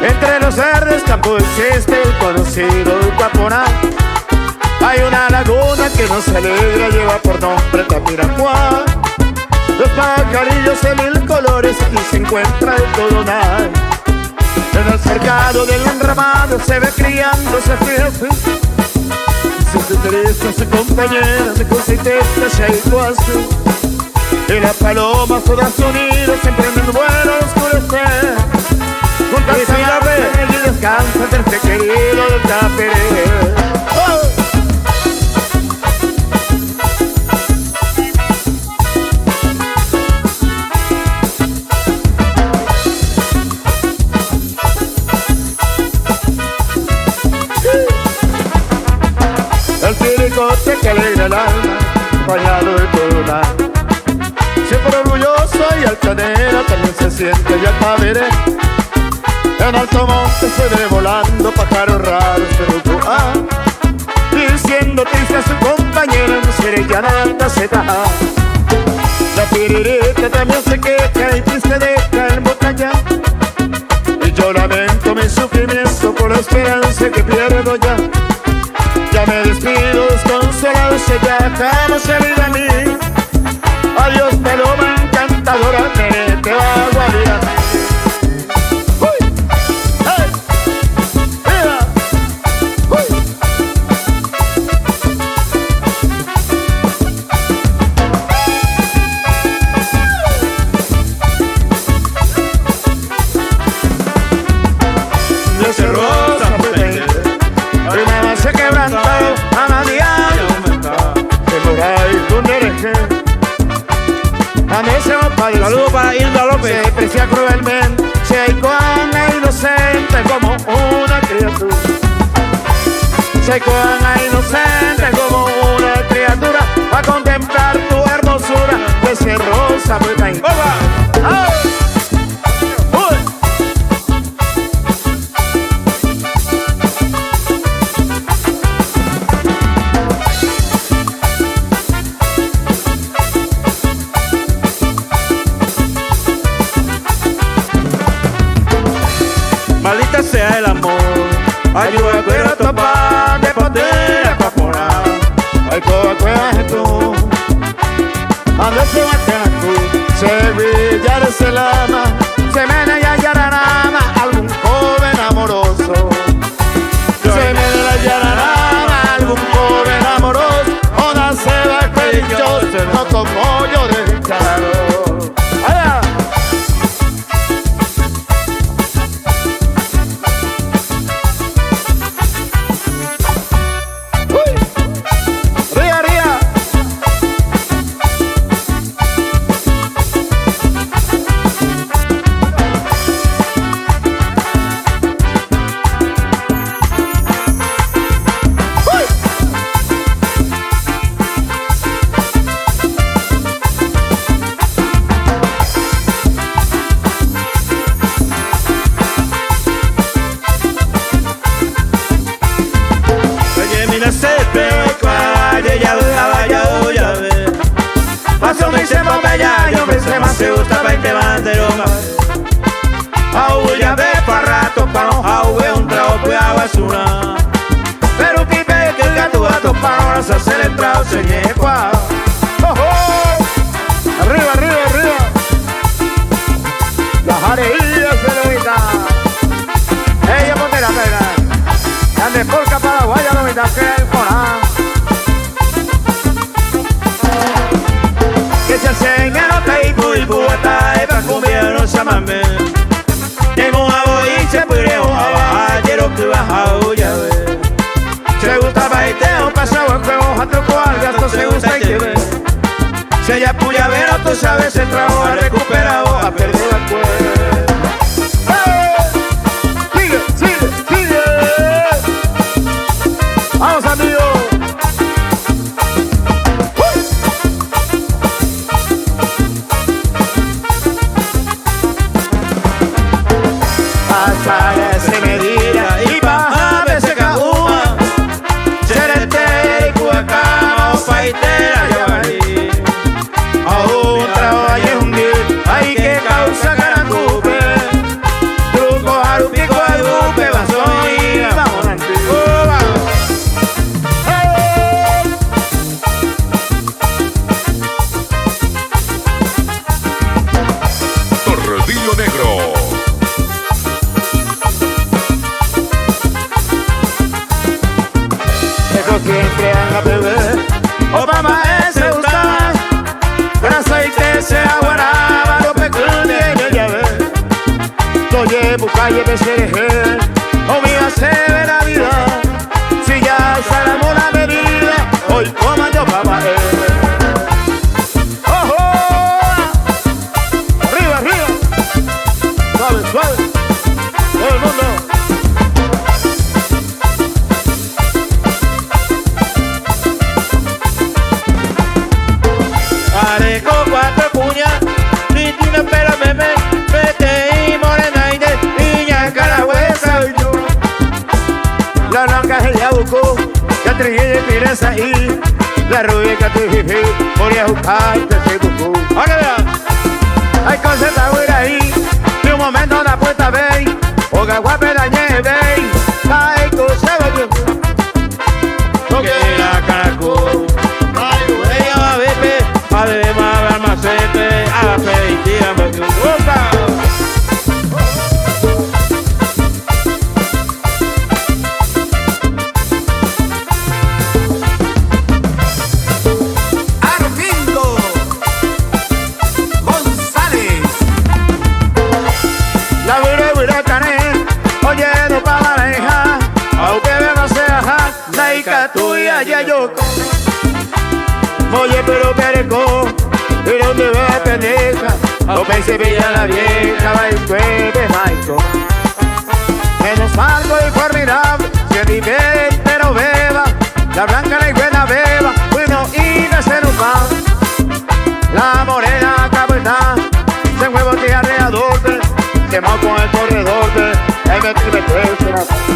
Entre los verdes campos existe el conocido Guaporá. Hay una laguna que nos alegra, lleva por nombre Tapiracuá. Los pajarillos de mil colores aquí se encuentra el Todonal. En el cercado del enramado se ve criándose fiesta. Se triste su compañera, se cosita se Y las palomas todas unidas emprenden vuelo al oscurecer. Juntas se y descansan del querido del tapiré. ¡Oh! El tiricote que alegra el alma, bañado de toda. Siempre orgulloso y altanera, también se siente ya taberé. En alto monte se ve volando pájaros raros, pero diciendo triste a su compañero, no seré ya nada se da. La piririta también se queja y triste deja el botallá. Y yo lamento mi sufrimiento por la esperanza que pierdo ya. Ya me despido desconsolado, se ya jamás se olvida a mí. Adiós paloma encantadora, te va a guardar. ¡Uy! ¡Hey! ¡Viva! ¡Uy! Se quebrantado, Saludos para Hilda López. Se precia cruelmente, se iguana inocente como una criatura. Se iguana inocente como una criatura, a contemplar tu hermosura, de ser rosa ¡Ay! ¡Uy! Maldita sea el amor, ayuda a cuera topa de poder papora. Ay, coa cuera tú, ande se va tú, se brillar se lama, se mena ya yaranama, algún joven amoroso. Se mena yaranama, algún joven amoroso, o nace bajo dichoso, no como yo desdichado. ¡Allá! ¡Ría, ría! ¡Uy! Pero pipe que el gato gato para se hacer el trago se ñecua. ¡Oh, oh! Arriba, arriba, arriba. Las areillas se lo mitad. Ella ponte la pena. Grande polca paraguaya lo mitad que el Corán. Que se enseña no te y puta y pa comer no se mame. Se gusta baiteo, pasa buen juego, a truco al gasto se gusta y que ve. Se ya puya ver, tú sabes, el trago ha recuperado, ha perdido el cuerpo. ¡Hey! ¡Sigue, sigue, sigue! ¡Vamos, amigos! ¡Uy! Pasar ese medida y baja ese caúma. Paitera ya va. A un trabajo un día. Valle cherehe, umi chéve la vida, si ya salamos la medida, hoy coman yo papá. ¡Ojo! Arriba, arriba. Suave, suave. Todo el mundo. Areco cuatro cuñas, Cristina pero meme, vete y morena y de niña caragüesa. La blanca es el yabuco, la trigueña y pireza y la rubia que te jiji, moría jucar y te se Ahora vea. Hay cosas ahí, de un momento la puerta ve, o guape la nieve, ay, cosa Que la caracol. Ella va a beber, además almacete, aceite, boca. Armindo González. La güira güira cané, oye no pa' maneja, aunque no sea la tuya ya yo. Oye pero pereco, ¿y dónde va pendeja? O pensé pilla la vieja, va y puede maico. Menos algo y formidable, si el nivel pero beba, la blanca la buena beba, bueno y de ser un La morena cabeza, se mueve tía alrededor, se con el corredor, el metri